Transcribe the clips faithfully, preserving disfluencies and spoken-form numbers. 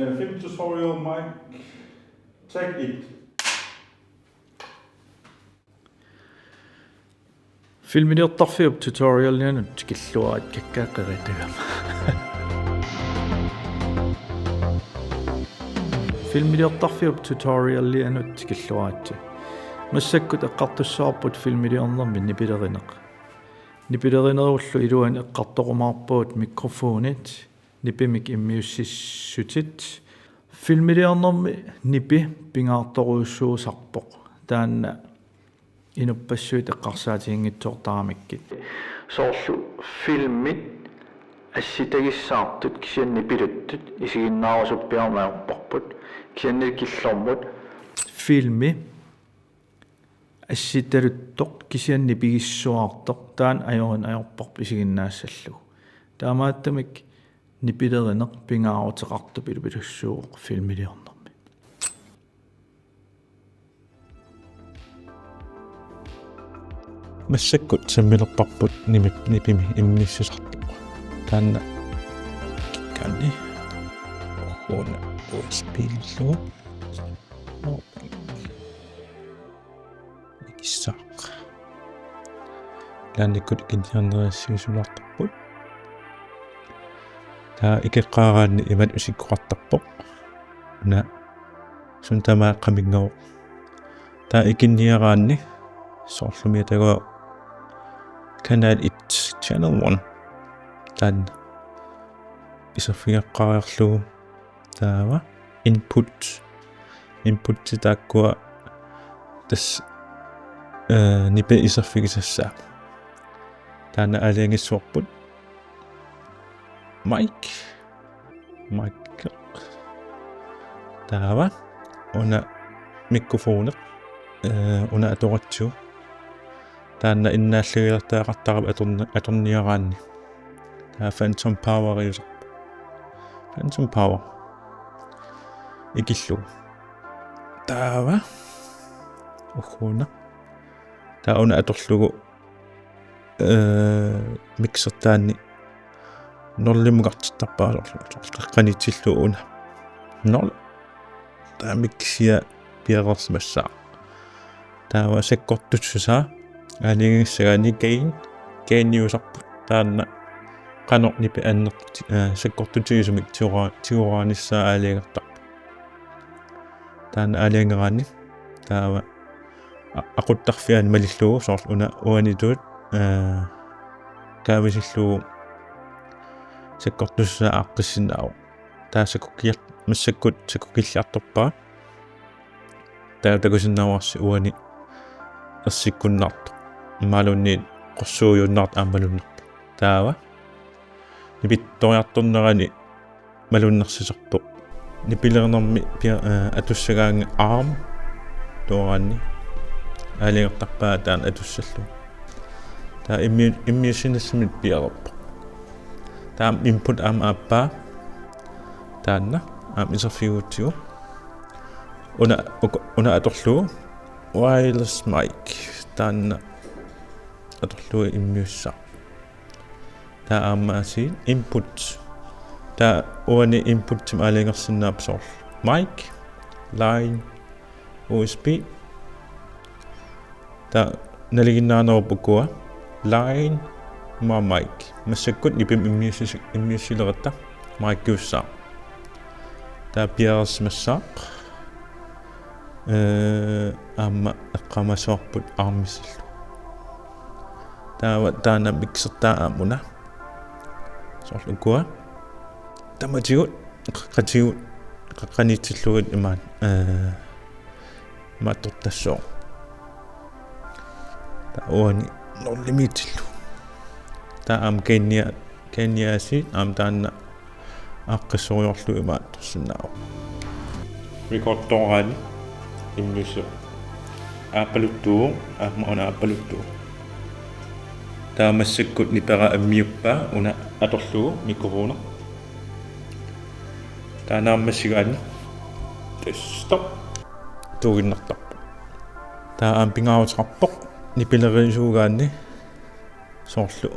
Film tutorial mic, take it. Filmiliortarfiup tutorialianut tikilluarit kakkaak qeritagama. Filmiliortarfiup tutorialianut tikilluaritsi. Massakkut eqqartussavarput filmiliornermi nipilerineq. Nipilerinerullu iluani eqqartorumaarpagut mikrofonit, nipimik immiussissutit. Filmiliornermi nipi pingaartorujussuusarpoq. Taanna inuppassuit eqqarsaatiginngitsoortaramikkit. Soorlu filmit assitagissaartut kisianni nipiluttut isiginnaarusuppiarneq ajorparput. Kisianni killormut filmi assitaluttoq kisianni nipigissuartoq taanna ajorineq ajorparput isiginnaassallugu. Taamaattumik nipilerineq pingaaruteqartoq pilupilussuuvoq filmiliornermi. Massakkut sammilerparput nimi-, nipimi immiussisartoq. Taanna kikkaanni uuna U S B-llu. Ikissaaq. Ilaannikkut ikinniarneriassiusulaartarput. Taava ikeqqaaraanni imatut isikkoqartarpoq. Una suut tamaat qaminngavoq. Taava ikinniaraanni soorlumi atagu Kanal et, Channel one. Taanna iserfigeqqaariarlugu. Taava input. Inputti taakkua tassa, eh, nipi iserfigisassaa. Taanna aalajangissavarput. Mic. Mic. Taava una mikrofoni, eh, una atoratsigu. Taanna innaallagilertariaqartarpoq atorni-, atorniaraanni. Taava phantom poweriusarpoq. Phantom power. Ikillugu. Taava. Uhuuna. Taava una atorlugu, eh, mixertaanni nullimukartittarpaa soorlu. Qeqqaniitsillugu una. Nul. Taava mixia piareersimassaaq. Taava sakkortussusaa aalajangissagaanni gain, gainiusarput. Taanna qanoq nipi annerti-, eh, sakkortutigisumik tigora-, tigoraanissaa aalajangertarpoq. Taanna aalajangeraanni. Taava a-, aquttarfiani malillugu soorlu una uanitut, eh, kaavisillugu sakkortussusaa aaqqissinnaavoq. Taava sakkukiar-, massakkut sakkukilliartorpara. Taava takusinnaavarsi uani ersikkunnaartoq. Imaluunniit qorsuujunnaartoq aamma malunnarpoq. Taava nipittoriartornerani malunnarsisarpoq. Nipilerinermi pia-, eh, atussagaanni arm tooraanni aalajangertarpaa taanna atussallugu. Taava immiu-, immiussinissamut piareerpoq. Taava input aamma aappaa. Taanna aamma iserfigigutsigu. Una, uk-, una atorlugu wireless mic. Taanna atorlugu immiussaaq. Taava aamma aasiit input. Taava uani inputsimik aalajangersinnaapput soorlu mic, line, U S B. Taava nalinginnaanerup ukua line aamma mic. Massakkut nipimik immiussi-, immiussileratta miciussaaq. Taava piareersimassaaq. Eh, aamma eqqaamasavarput armissallugu. Taava taanna mixertaa aamma una. Soorlu ukua. Tamatigut, qeqqatigut, qeqqaniitsillugit imaat, eh, imaattortassooq. Taava uani nullimiitsillugu. Taava aamma gain-ia, gain-ia aasiit aamma taanna aaqqissorujoorlugu imaattorsinnaavoq. Recordtooraanni immiussaq aappaluttuuvoq, aamma una aappaluttuuvoq. Taava massakkut nipera immiuppaa una atorlugu mikrofoni. Taava naammassigaanni desktop tuuginnartarpoq. Taava aamma pingaaruteqarpoq nipileriisuugaanni soorlu,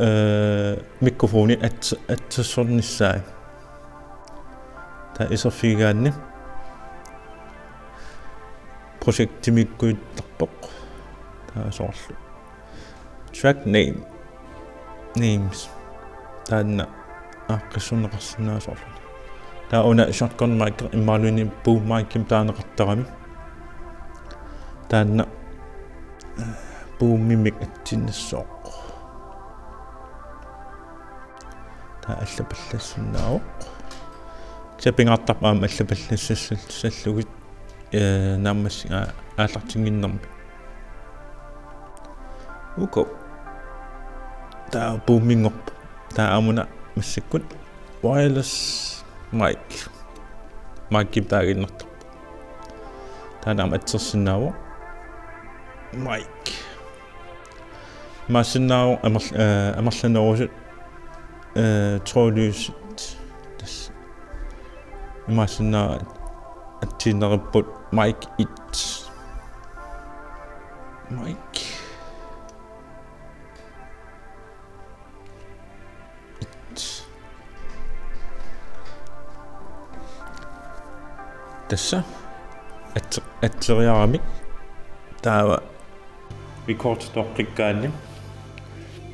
eh, mikrofonit ats-, atsassornissaat. Iserfigigaanni projektimiikkuttarpoq. Taava soorlu track name, names. Taanna aaqqissuunneqarsinnaasoq soorlu. Taava una shotgun mic imaluunniit boom micimik taaneqartarami. Taanna, eh, boomimik atsiinnassooq. Taava allapallassinnaavoq. Kisianni pingaartarpoq aamma allapallassassallugit, eh, naammassiga aallartinnginnermi. Uku. Taava boominngorpoq. Taava aamma una massakkut wireless mic. Micimik taaginnartarpoq. Taanna aamma atsersinnaavoq. Mic. Imaassinnaavoq amerl-, eh, amerlanerusut, eh, trådløsit. Tassa. Imaassinnaavoq atsiinnaripput mic et. Mic et. Tassa. Ats-, atseriaramik. Taava record toqqikkaanni.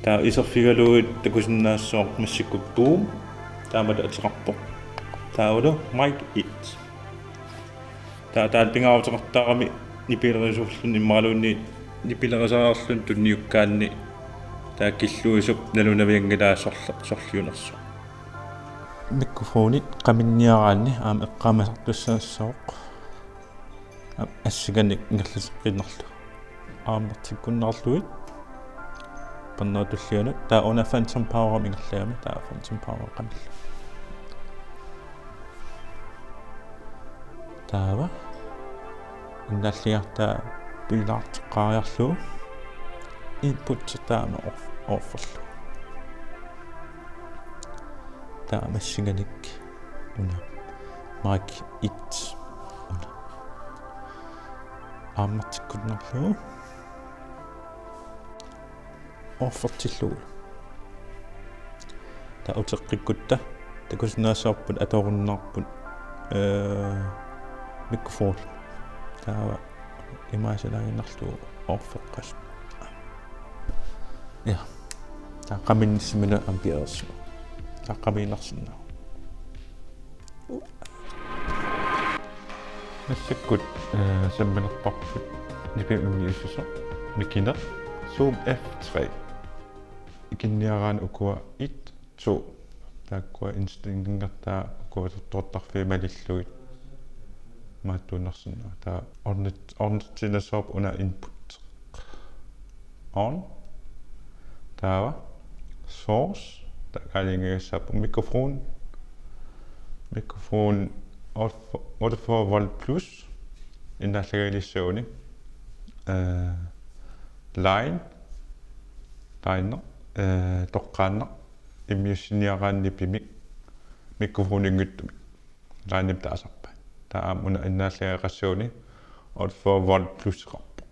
Taava iserfigalugit takusinnaasoq massakkut boom. Taamatut ateqarpoq. Taavalu mic et. Taava taanna pingaaruteqartarami nipilerisuulluni imaluunniit nipilerisariarluni tunniukkaanni taava killuisup nalunavianngilaa sorl-, sorliunersoq. Mikrofonit qaminniaraanni aamma eqqaamasartussaassooq. Aamma assinganik ingerlateqqinnerlu. Aammartikkunnaarlugit. Pannaatullianut. Taava una Phantom Powerimik ingerlagami. Taava Phantom Power qamillu. Taava. Innaalliartaa piilaarteqqaariarlugu. Input taama off-, offerlugu. Taava assinganik una. Mic et. Una. Aammartikkunnaarlugu. Offertillugu. Taava uteqqikkutta. Takusinnaasoorput atorunnaarput. Eh, mikrofon. Taava imaasilaaginnarlugu offerqasut. Ja. Taava qaminnissaminut aamma piareersimasoq. Taava qamiinnarsinnaavoq. Massakkut, eh, samminerparput nipimik immiussisoq mikineq Zoom F tre. Ikinniaraanni ukua et, to. Taakkua indstillingertaa ukua tortortarfiit malillugit. Imaattuunnarsinnaavoq. Taava ornit-, ornitsiinnassavarput una input. On. Taava. Source. Taava aalajangigassaapput mikrofon. Mikrofon otteogfyrre volt plus. Innaallagaalissaguni. Eh, line. Line. Eh, toqqaannaq. Immiussiniaraanni nipimik. Mikrofoninngitsumik. Linep taasarpaat. Taava aamma una innaallagaqassaguni otteogfyrre volt pluseqarpoq.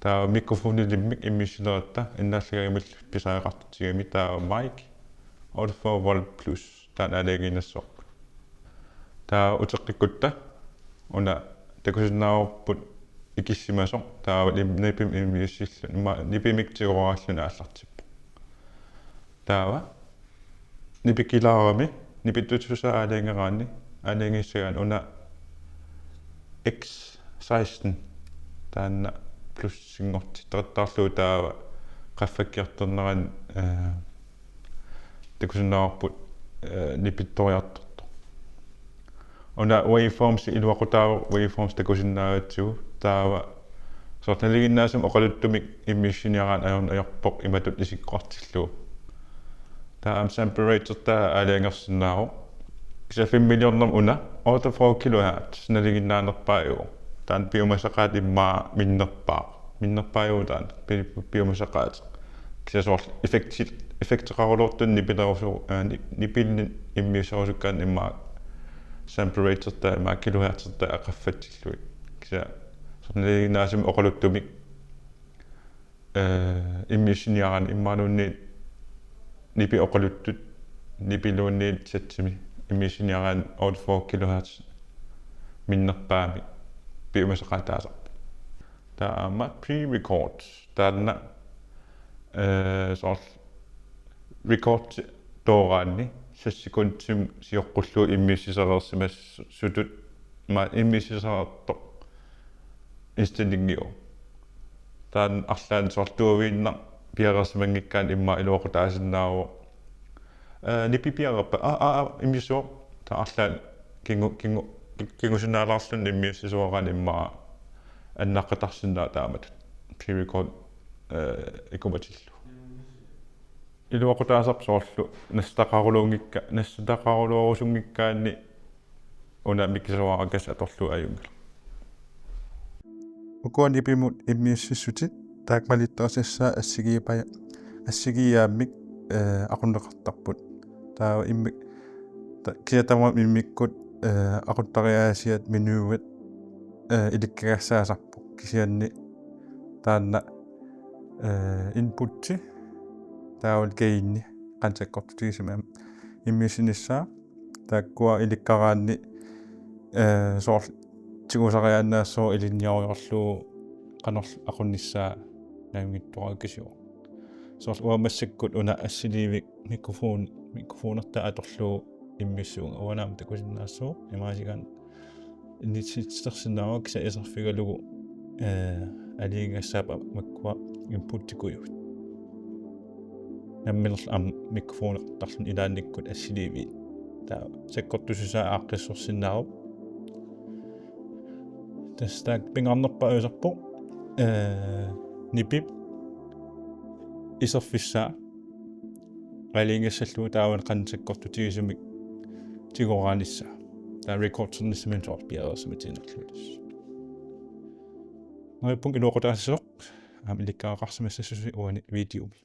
Taava mikrofonilimmik immiussileratta innaallagaamillu pisariaqartitsigami taava mic otteogfyrre volt plus taanna aalajangiinnassavarput. Taava uteqqikkutta una takusinnaavarput ikissimasoq taava nim-, nipimik immiussilluni ima nipimik tigooraalluni aallartippoq. Taava nipikilaarami nipittussusaa aalajangeraanni aalajangiissagaanni una X seksten taanna plussinngortitseqattaarlugu taava qaffakkiartornerani, eh, takusinnaavarput, eh, nipittoriartortoq. Una waveforms iluaqutaavoq waveforms takusinnaagatsigu taava soorlu nalinginnaasumik oqaluttumik immiussiniaraanni ajorneq ajorpoq imatut isikkoqartillugu. Taava aamma sample rate-ertaa aalajangersinnaavoq. Kisianni filmiliornermi una otteogfyrre kilohertz nalinginnaanerpaajuvoq. Taanna piumasaqaatit immaqa minnerpaaq. Minnerpaajuvoq taanna pi-, piumasaqaatit. Kisianni soorlu effekti-, effekteqarulortut nipilerusu-, aa, ni-, nipinni immiusserusukkaanni immaqa sample rate-ertaa immaqa kilohertz-ertaa qaffatsillugit. Kisianni soorlu nalinginnaasumik oqaluttumik, eh, immiussiniaraanni imaluunniit nipit oqaluttut nipiluunniit chatsimi immiussiniaraanni otteogfyrre kilohertz minnerpaamik piumasaqaataasarpoq. Taava aamma pre-record taanna, eh, soorlu record tooraanni seks sekundimik sioqqullugu immiussisareersimasutut, ma immiussisareertoq indstillingiuvoq. Taanna arlaannik soorlu tuaviinnaq piareersimanngikkaanni immaqa iluaqutaasinnaavoq. Eh, nipi piareerpa? Aa, aa, aa, immiussivoq. Taava arlaannik kingu-, kingu-, kingusinnaalaarluni immiussisuaraanni immaqa annaqqatarsinnaavoq taamatut. Pre-record, eh, ikumatillugu. Iluaqutaasarpoq soorlu nassataqaruluunngikka-, nassataqaruluorusunngikkaanni una mikisuaraakkasi atorlugu ajunngilaq. Ukua nipimut immiussissutit taakku malittarisassaat assigiipaja-, assigiiaammik, eh, aqunneqartarput. Taava immi-, ta-, kisianni tamarmik immikkut, eh, aquttariaasiat menuet, eh, ilikkagassaasarput. Kisianni taanna, eh, inputti taavalu gaini qanoq sakkortutigisumik immiussinissaa. Taakkua ilikkaraanni, eh, soorlu tigusariaannaassooq ilinniarujorlugu qanorlu aqunnissaa najunngitsuararsuuvoq. Soorlu uanga massakkut una assiliivik mikrofon-, mikrofonertaa atorlugu immiussivunga, uanga aamma takusinnaassooq, imaasigaanni inissitsitersinnaavara kisianni iserfigalugu, eh, aalajangigassaapput makkua inputtikujuit. Namminerlu aamma mikrofoneqartarluni ilaannikkut assiliiviit. Taava sakkortususaa aaqqissorsinnaavoq. Tassa taakku pingaarnerpaajusarput, eh, nipip iserfissaa aalajangissallugu taavani qanoq sakkortutigisumik tigoraanissaa. Taava recordernissaminut soorlu piareersimatiinnarlugu tassa. Neriuppunga iluaqutaassasoq, aamma ilikkagaqarsimassasusi uani videomi.